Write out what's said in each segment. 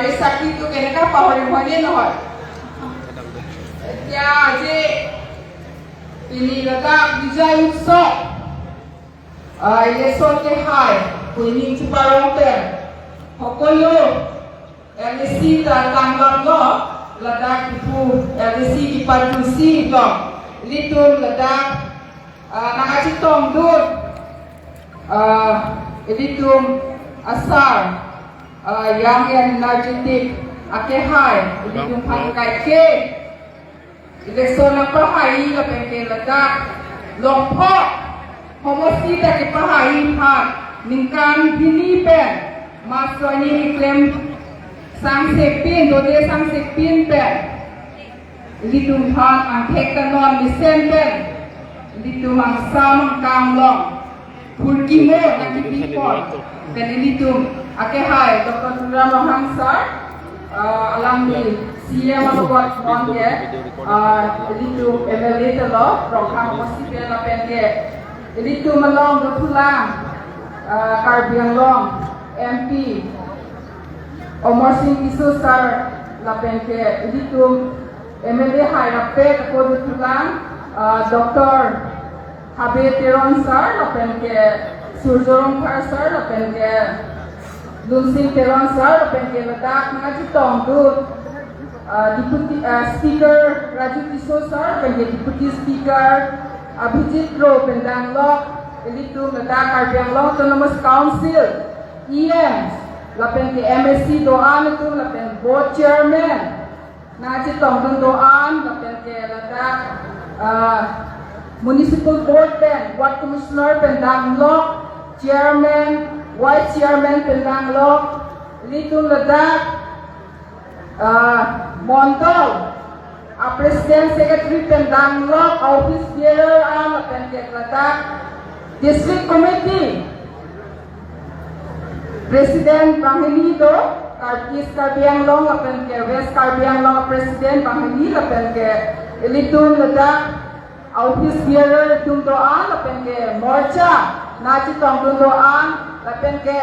এই চাকৰিটো কেনেকা পাহৰিম, হয়নে নহয়? এতিয়া আজি তিনি লাডাখ বিজয় উৎসৱ ইলেকশ্যন কে হাই কুইনিং চিপাৰং পেন সকলো এলএচি তাংলাম ল Ladakh Diphu এলএচি department C long লিটুম Ladakh নাগাচি টংদুৰ litum asar young and energetic ake hai litum phangkai ke election na pahai la pengke Ladakh longpho homosti ta ke pahai pha ningkan hini pen masoni claim sang se pin do de sang se pin pen litum phan ang thek ta non mi sen pen litum ang sam kang long Purkimo nakipipon. Kanilitum ake hai Dr. Turam Rohang sir alam ni CM alokot non ke litum MLA telo Rohang hospital la pen ke litum along Dothulang Karbi Anglong MP Omar Singh Kisu sir la pen ke litum MLA hai rappe ko Dothulang Dr. Habe Teron sir lapen ke Surjorong Phar sir lapen ke Lunsing Teron sir lapen ke Ladakh mga chitong du Deputy Speaker Raju Tisso sir lapen ke Deputy Speaker Abhijit Ro Pendang Lok Elitum Ladakh Karbi Anglong Autonomous Council EM lapen ke MSC Doan itu lapen Board Chairman na chitong dun Doan lapen ke Ladakh Municipal Board pen, Ward Commissioner Pendang Lok, Chairman, Vice Chairman Pendang Lok, Litum Ladakh, Mondol, President Secretary Pendang Lok, Office Bearer Am Pendang Ladakh, District Committee, President Banghini do, East Karbi Anglong, lapen ke West Karbi Anglong President Banghini, lapen ke Litum Ladakh, Office bearer tum do an lapen ke morcha nachi tong tum do an lapen ke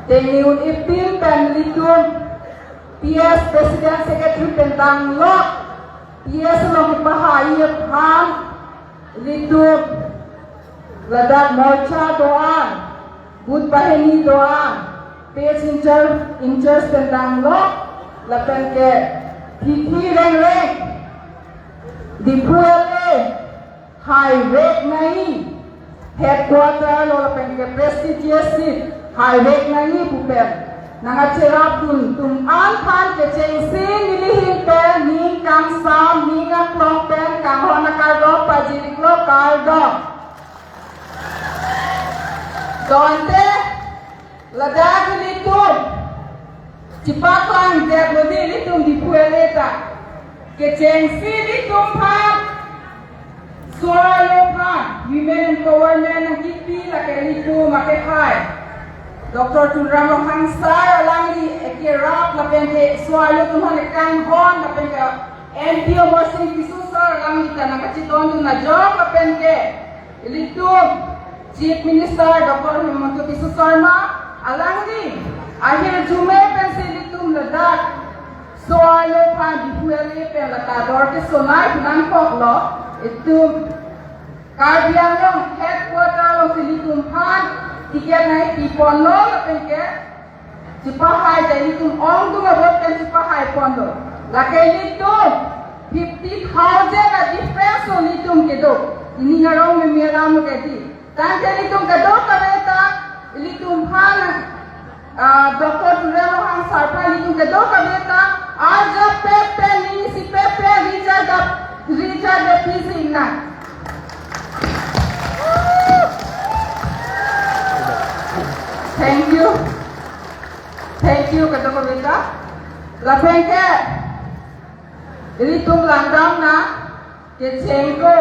tengiun ipin pen litum PS President Secretary Pendang Lok PS long pahai phan litum Ladakh morcha do an Booth Bahini do an page in charge Pendang Lok lapen ke Thithi Reng Reng Diphu LA high rate nahi headquarter lo la pen ke prestigious seat high rate nahi pupen nanga cherap tun tum an phan ke cheng sin nili hin pen ni kang sam ni nga klong pen kang hon na kar do pa jirik lo kar do donte Ladakh litum chipaklang dek lo di litum di pueleta ke cheng sin litum phan Suara phan women empowerment ang kipi la ke litu make hai Dr. Tunram Rohang sir alang li ke rap la pen ke suara tum han kang hon la pen ke MP Omar Singh Kisu sir alang li ta na kachiton tu na jok la pen ke litu Chief Minister Dr. Himanta Biswa Sarma alang li ahir jume pen se litum Ladakh suara phan dipuele pen la ta dor ke sonai nang kok lo itu Karbi Anglong headquarter lo silitum phan tiket nai tipon lo la pen ke chipa hai jai litum ong du ma bot pen chipa hai pon lo la ke litum 50,000 a difference lo litum ke do ini ngarong me me ram ke ti tan ke litum ke do ka ta litum phan Dr. Turem Hang Sarpa litum ke do ka ta arja pe pe ni si pe pe Richard Richard de PC na. Thank you. Thank you kata kobita. Lapengke. Litum langdam na ke cengko.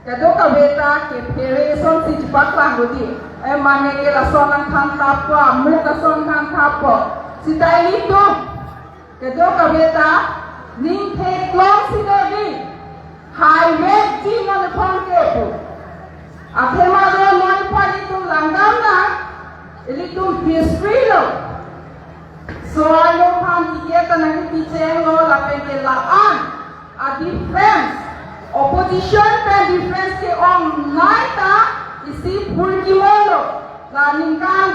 Kado kabeta ke phere son si chipak lang godi. E mane ke la son ang than tap ko amu ka son than tap ko. Sitai litum. Kado kabeta ning the klong si do di. Highway ji non phone ke pu. Athema do non pa litum langdam na litum history lo. Soalo phan ticket nang picheng lo lapen ke laan a difference opposition pen difference ke ong nai ta isi phurkimolo la ningkan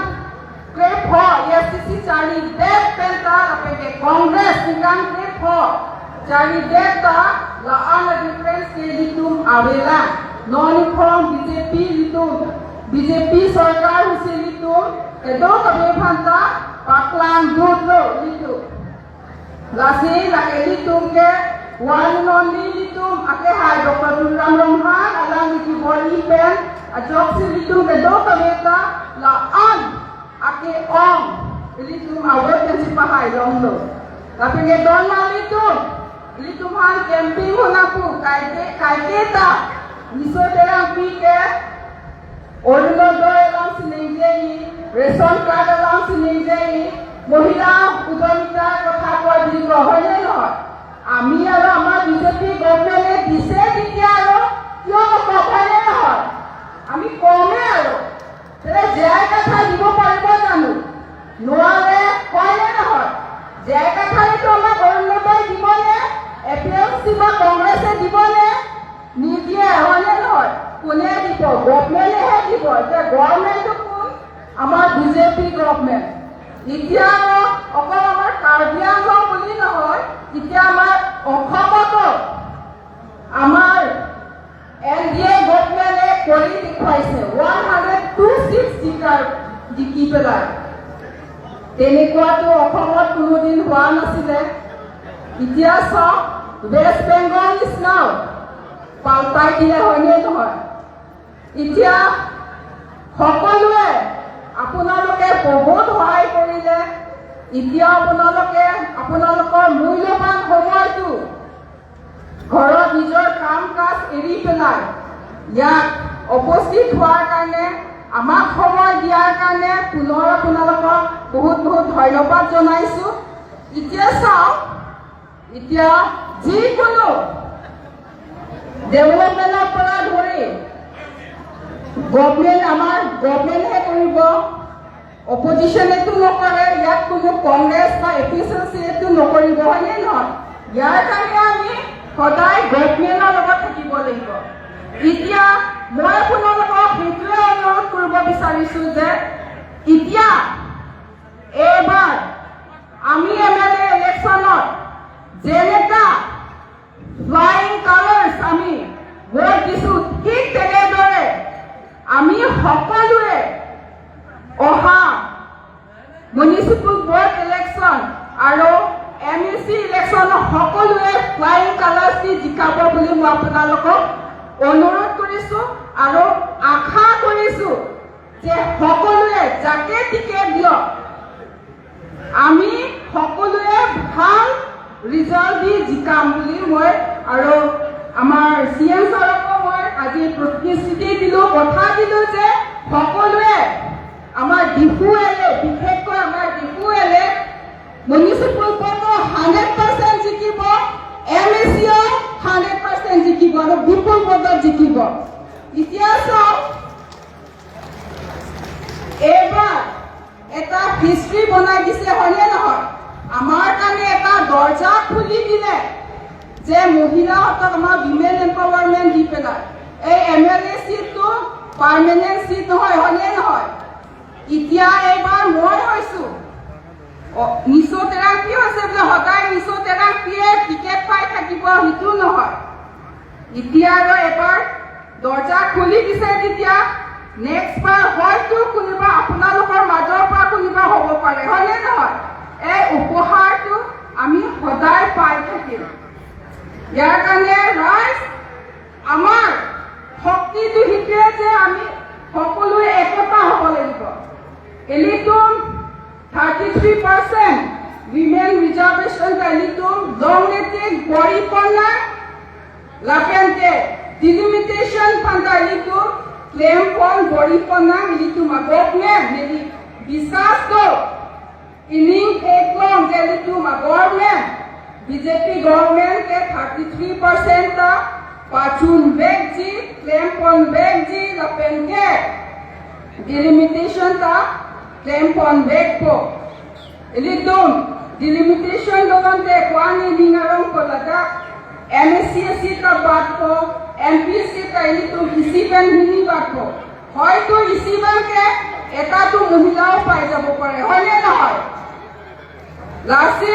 krep ho SCC chari det pen ta lapen ke Congress ningkan krep ho chari det ta laan a difference ke litum avela non from BJP litum BJP চৰকাৰ হৈছে লিটুম এদো কবে Fanta পাকলাং দুধ Litu lasi lake litum ke one only litum ake hai Dr. Tuliram Ronghang alang liki bori pen ajok si litum ke do kabeta la an ake ong litum awet pen si pahai long lo tapi ke don ma litum litum han camping honapu kaike kaike ta miso terang pi ke Orunodoi allowance নিজেই, ration card allowance নিজেই, মহিলা উদ্যমিতাৰ কথা কোৱা বুলি কয়, হয়নে নহয়? আমি আৰু আমাৰ বিজেপি গভমেণ্টে দিছে তেতিয়া আৰু কিয় নকওঁ, হয়নে নহয়? আমি কমেই আৰু তেতিয়া জীয়াই কথা দিব পাৰিব জানো? নোৱাৰে, হয়নে নহয়? জীয়াই কথাটো আমাক অৰুণোদয় দিবনে? এ পি এল চি বা কংগ্ৰেছে দিবনে? নিদিয়ে, হয়নে নহয়? কোনে দিব? গভমেণ্টেহে দিব। এতিয়া গভৰ্ণমেণ্টটো কোন? আমাৰ বিজেপি গভমেণ্ট। এতিয়া আৰু অকল আমাৰ কাৰ্বি আংলং বুলি নহয়, এতিয়া আমাৰ অসমতো আমাৰ এন ডি এ গভমেণ্টে কৰি দেখুৱাইছে 102 চিট জিকাৰ জিকি পেলাই। তেনেকুৱাটো অসমত কোনোদিন হোৱা নাছিলে। এতিয়া চাওক, ৱেষ্ট বেংগল নিচিনাও পাল্টাই দিলে, হয়নে নহয়? এতিয়া সকলোৱে আপোনালোকে বহুত সহায় কৰিলে। এতিয়া আপোনালোকে আপোনালোকৰ মূল্যৱান সময়টো ঘৰত নিজৰ কাম কাজ এৰি পেলাই ইয়াত উপস্থিত হোৱাৰ কাৰণে, আমাক সময় দিয়াৰ কাৰণে পুনৰ আপোনালোকক বহুত বহুত ধন্যবাদ জনাইছোঁ। এতিয়া চাওক, এতিয়া যিকোনো ডেভেলপমেণ্টৰ পৰা ধৰি গভমেণ্ট আমাৰ গভমেণ্টহে কৰিব, অপজিশ্যনেতো নকৰে। ইয়াত কোনো কংগ্ৰেছ বা এ পি এছ এল চিয়েতো নকৰিব, হয়নে নহয়? ইয়াৰ কাৰণে আমি সদায় গভমেণ্টৰ লগত থাকিব লাগিব। এতিয়া মই আপোনালোকক সেইটোৱে অনুৰোধ কৰিব বিচাৰিছো যে এতিয়া এইবাৰ আমি এম এল এ ইলেকশ্যনত যেনেকা ফ্লাইং কালাৰ্ছ আমি ভোট দিছো, ঠিক তেনেদৰে আমি সকলোৱে অহা মিউনিচিপল বৰ্ড ইলেকশ্যন আৰু এম ই চি ইলেকশ্যন সকলোৱে ফ্লাইং কালাৰ্ছ দি জিকাব বুলি মই আপোনালোকক অনুৰোধ কৰিছো আৰু আশা কৰিছো যে সকলোৱে যাকে টিকেট দিয়ক, আমি সকলোৱে ভাল ৰিজাল্ট দি জিকাম বুলি মই আৰু আমাৰ চি এম ছাৰকো মই আজি প্ৰতিশ্ৰুতি দিলোঁ, কথা দিলোঁ যে সকলোৱে আমাৰ ডিফু এলে, বিশেষকৈ আমাৰ ডিফু এলে মিউনিচিপল বৰ্ডো 100% জিকিব, এম এ চিও 100% জিকিব আৰু বিপুল ভোটত জিকিব। এতিয়া চাওক, এইবাৰ এটা হিষ্ট্ৰী বনাই দিছে, হয়নে নহয়? আমাৰ কাৰণে এটা দৰ্জা খুলি দিলে যে মহিলাহঁতক আমাৰ উইমেন এম্পাৱাৰমেণ্ট দি পেলাই। এই এম এল এ চিটটো পাৰ্মানেণ্ট চিট নহয়, হয়নে নহয়? এতিয়া এইবাৰ মই হৈছো নিচো তেৰাংপি হৈছে বোলে সদায় নিচো তেৰাংপিয়ে টিকেট পাই থাকিব, সেইটো নহয়। এতিয়া আৰু এবাৰ দৰ্জা খুলি দিছে, তেতিয়া নেক্সট বাৰ হয়তো কোনোবা আপোনালোকৰ মাজৰ পৰা কোনোবা হ'ব পাৰে, হয়নে নহয়? এই উপহাৰটো আমি সদায় পাই থাকিম। ইয়াৰ কাৰণে ৰাইজ, আমাৰ শক্তিটো সেইটোৱে যে আমি সকলোৱে একতা হ'ব লাগিব। এলিতুম 33% women reservation এলিতুম লংলেটিক বৰিপনা lapente delimitation panda ilitum claim pon boripona ilitum a government neli বিশ্বাস তো ining eklong jelitum a government BJP government ke 33% ta pachun bekji claim pon bekji lapente delimitation ta claim pon bek po. Ilitum delimitation dogon te kwani ningarong ko Ladakh MAC seat ta bat ko MP seat ta ilitum isiben hini bat ko হয়তো ইচিবেনকে এটাতো মহিলাও পাই যাব পাৰে, হয়নে নহয়? লাচি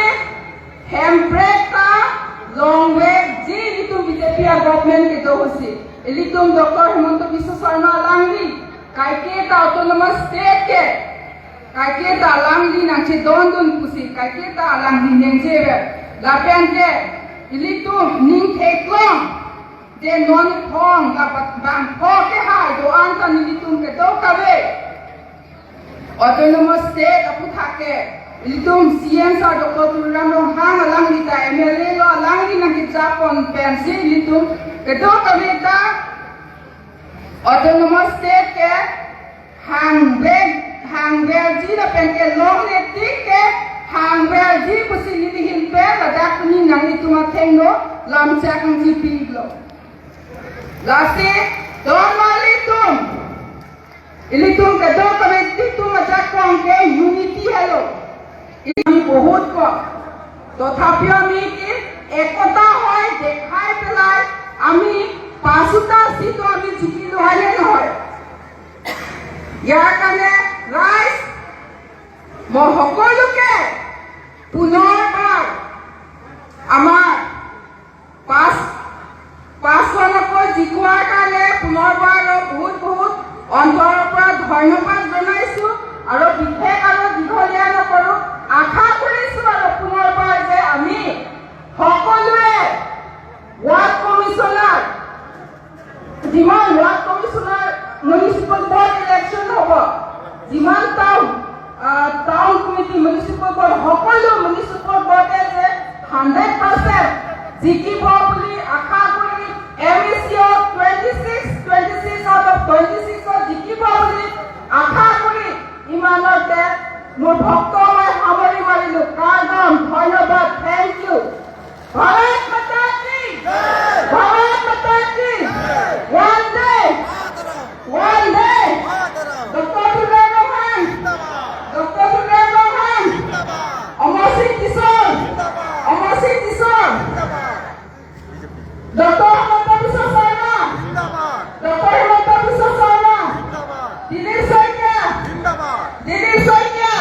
হেমব্ৰেক তা লংৱেক যি ইলিতুম বিজেপি গভৰ্ণমেণ্ট কেটো হৈছে ইলিতুম ডক্টৰ হিমন্ত বিশ্ব শৰ্মা লাংলি কাইকে তা অটোনমাছ ষ্টেট কে কাইকে তা লাংলি নাংছে দন দন পুসি কাইকে তা লাংলি নেংছে লাপেন কে ইলিতুম ning theklong de non thong la bang pho ke hai do an ta nilitum ke do kawe autonomous state apu thake ilitum CM sir Dr. Tuliram Ronghang alang li ta MLA lo alang li nang ki chapon pensi ilitum ke do kawe ta autonomous state ke hang beg hang bel ji la pen ke long le tik ke hang bel ji pusi li hin pe la dak ni nang ni tuma theng no lam chak ang ji pi lo lasi don malitum ilitum ke do kame titum ajak kong ke unity hello। আমি বহুত কম, তথাপিও আমি কি একতা হয় দেখাই পেলাই আমি পাঁচোটা চিটো আমি জিকিলো, হয়নে নহয়? ইয়াৰ কাৰণে ৰাইজ, মই সকলোকে পুনৰবাৰ আমাৰ পাঁচজনকৈ জিকোৱাৰ কাৰণে পুনৰবাৰ বহুত বহুত অন্তৰৰ পৰা ধন্যবাদ জনাইছো আৰু বিশেষ আৰু দীঘলীয়া নকৰো। আশা কৰিছো আৰু পুনৰবাৰ যে আমি সকলোৱে ৱাৰ্ড কমিছনাৰ, যিমান ward commissioner, municipal board election হ'ব, যিমান টাউন কমিটি, মিউনিচিপল বৰ্ড, সকলো মিউনিচিপল বৰ্ডে যে 100% জিকিব বুলি আশা কৰি এম ই চিত 26, 26 out of 26ত জিকিব বুলি আশা কৰি ইমানতে মোৰ বক্তব্য মই সামৰি মাৰিলো। কাৰণ ধন্যবাদ, thank U. Bharat माता की, भारत माता की, वंदे वंदे। ডক্টৰ তুলিৰাম ৰংহাং, ডক্টৰ তুলিৰাম ৰংহাং, অমৰ সিং কিশোৰ, অমৰ সিং কিশোৰ, doctor Himanta Biswa Sarma, doctor Himanta Biswa Sarma, Dilip Saikia, Dilip Saikia,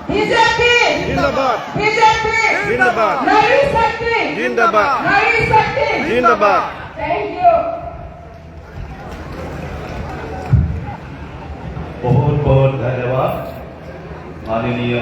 BJP. জিন্দাবাদ। বিজেপি। জিন্দাবাদ। নাৰী শক্তি। জিন্দাবাদ। নাৰী শক্তি। জিন্দাবাদ। Thank you. बहुत बहुत धन्यवाद माननीय